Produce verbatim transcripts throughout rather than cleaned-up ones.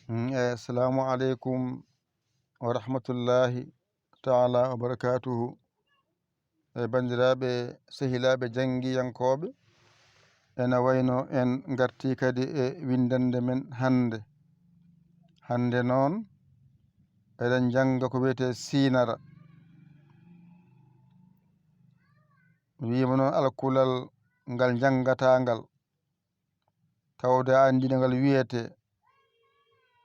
Mm, eh, assalamu aleykum wa rahmatullahi taala wa barakatuhu. E banndiraaɓe, sehilaaɓe janngiyankooɓe, ena wayno en ngartii kadi e winndannde men hannde. Hannde noon, eɗen njannga ko wiyetee siinara. Wiima noon alkulal ngal njanngataa ngal, tawde a anndi no ngal wiyetee.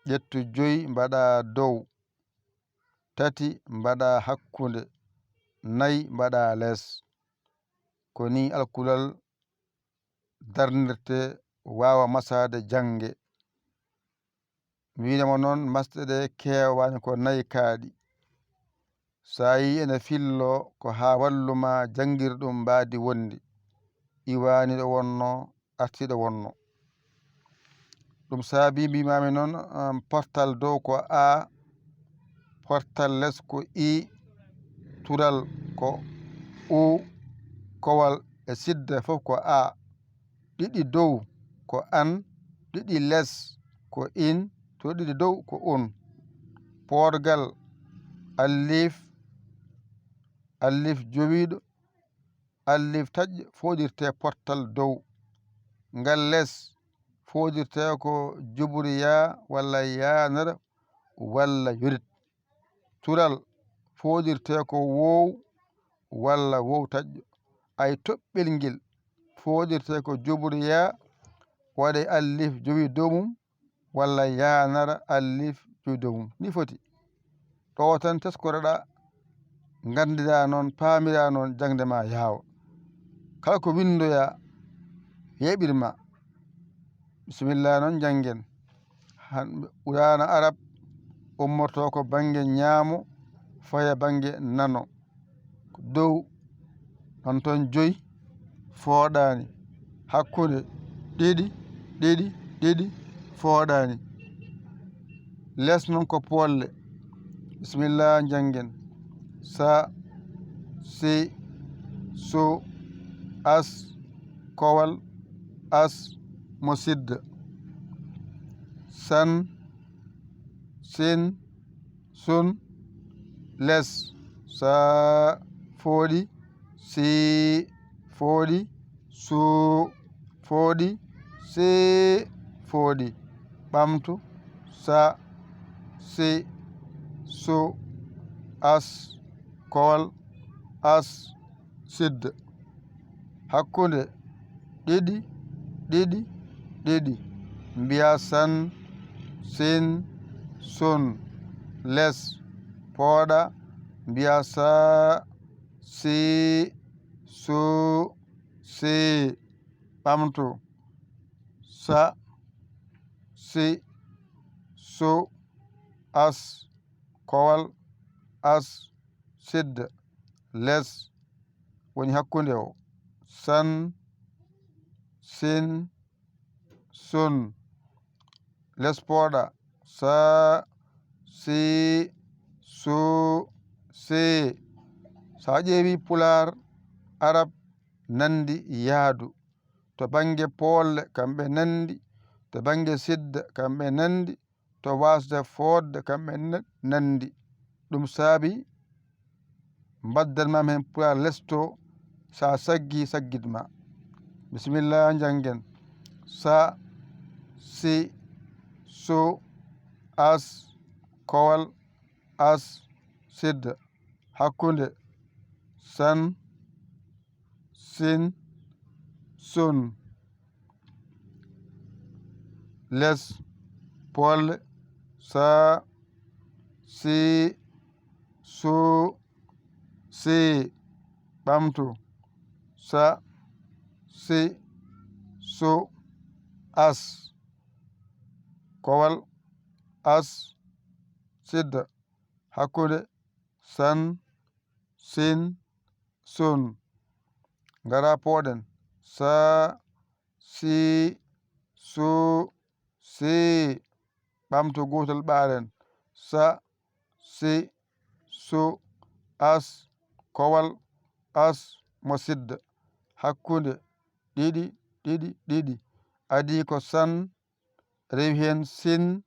Ƴettu joyi mbaɗa dow, tati mbaɗa hakkunde, nayi mbaɗa les. Ko nii alkulal darnirtee, waawa masaade jannge. Mi wiinoma noon, masɗe ɗe keewaani, ko nayi kaaɗi. So a yii ene filloo, ko haa wallu ma janngir ɗum mbaadi wondi, iwaani ɗo wonnoo, artii ɗo wonnoo. Ɗum saabii mbiimaami noon, um, portal dow ko A, portal les ko I, tural ko U, kowal e sidda fof ko A. Ɗiɗi dow ko an, ɗiɗi les ko in, to ɗiɗi dow ko un. Poorgal, allif, allif jowiiɗo, allif taƴƴo fooɗirtee portal dow. Ngal les fooɗirtee ko juburiyaa walla yaanara walla yorit. Tural fooɗirtee ko woow walla woow taƴƴo. Ay toɓɓel ngel fooɗirtee ko juburiyaa, waɗee allif jowi dow mum, walla yaanara allif jowi dow mum. Ni foti. Ɗo tan teskoreɗaa, nganndiraa noon, paamiraa noon, jaŋde ma yaawa. Kala ko winndoyaa, yeeɓir ma. Bisimilla noon, njanngen. Han-, Quraana Arab ummortoo ko bannge ñaamo, faya bannge nano. Dow, ɗon toon joyi, fooɗaani. Hakkunde, ɗiɗi, ɗiɗi, ɗiɗi, fooɗaani. Les noon ko poolle. Bisimilla, njanngen. Sa, si, su, as, kowal, as, mo sidda. San, sin, sun, les. Sa, fooɗi, si, fooɗi, su, fooɗi, si, fooɗi. Ɓamtu, sa, si, su, as, kowal, as, sidda. Hakkunde, ɗiɗi, ɗiɗi, ɗiɗi. Mbiyaa san, sin, sun. Les, pooɗa, mbiyaa sa, si, su, si. Ɓamtu, sa, si, su, as, kowal, as, sidda, les, woni hakkunde o. San, sin, sun. Les pooɗa, sa, si, su, si. So a ƴeewi pulaar, arab, nanndi, yaadu. To bannge poolle, kamɓe nanndi. To bannge sidda, kamɓe nanndi. To waasde fooɗde, kamɓe na-, nanndi. Ɗum saabi mbaddan ma heen pulaar lesto, so a saggii, saggit ma. Bisimilla, njanngen. Sa, si, su, as, kowal, as, sidda. Hakkunde, san, sin, sun. Les, poolle, sa, si, su, si. Ɓamtu, sa, si, su, as. Kowal, as, sidda. Hakkunde, san, sin, sun. Ngara pooɗen. Sa, si, su, si. Ɓamtu gootel ɓaaren. Sa, si, su, as, kowal, as, mo sidda. Hakkunde, ɗiɗi, ɗiɗi, ɗiɗi. Adii ko san, rewi heen sin,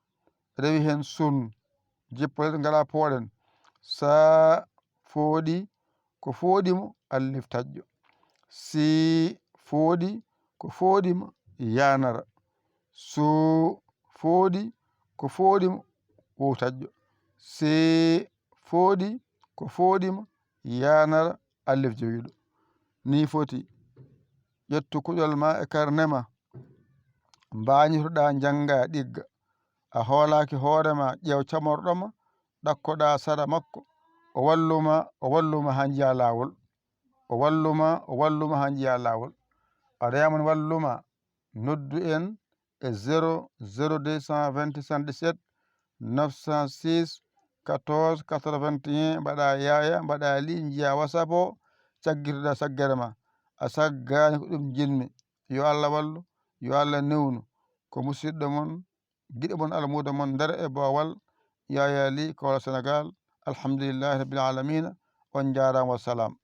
rewi heen sun, jippoɗen, ngaɗa pooɗen. Saa fooɗi, ko fooɗi mo, allif taƴƴo. Si fooɗi, ko fooɗi mo, yaanara. Su fooɗi, ko fooɗi mo, wow taƴƴo. Si fooɗi, ko fooɗi mo, yaanara, allif jowiiɗo. Ni foti. Ƴettu kuɗol ma e karne ma. Mbaañitoɗaa njannga ɗigga. A hoolaaki hoore ma, ƴeew camorɗo ma, ɗakkoɗaa sara makko. O walluma, o walluma haa njiya laawol. O walluma, o walluma haa njiya laawol. A reeman walluma, noddu en e zéro zéro deux cent vingt soixante-dix-sept neuf cent six quatorze quatre-vingt-un, mbaɗa yaaya, mbaɗa li, njiya WhatsApp o, caggitoɗaa saggere ma. A saggaani, ko ɗum njiɗmi. Yo Allah wallu, yo Allah newnu. Ko musidɗo mon, giɗo mon, almuudo mon, nder e boowal, Yaaya Li, Koola Senegaal. Alhamdulillahi Rabbil Aalamiina. On njaaraama, wa salaam.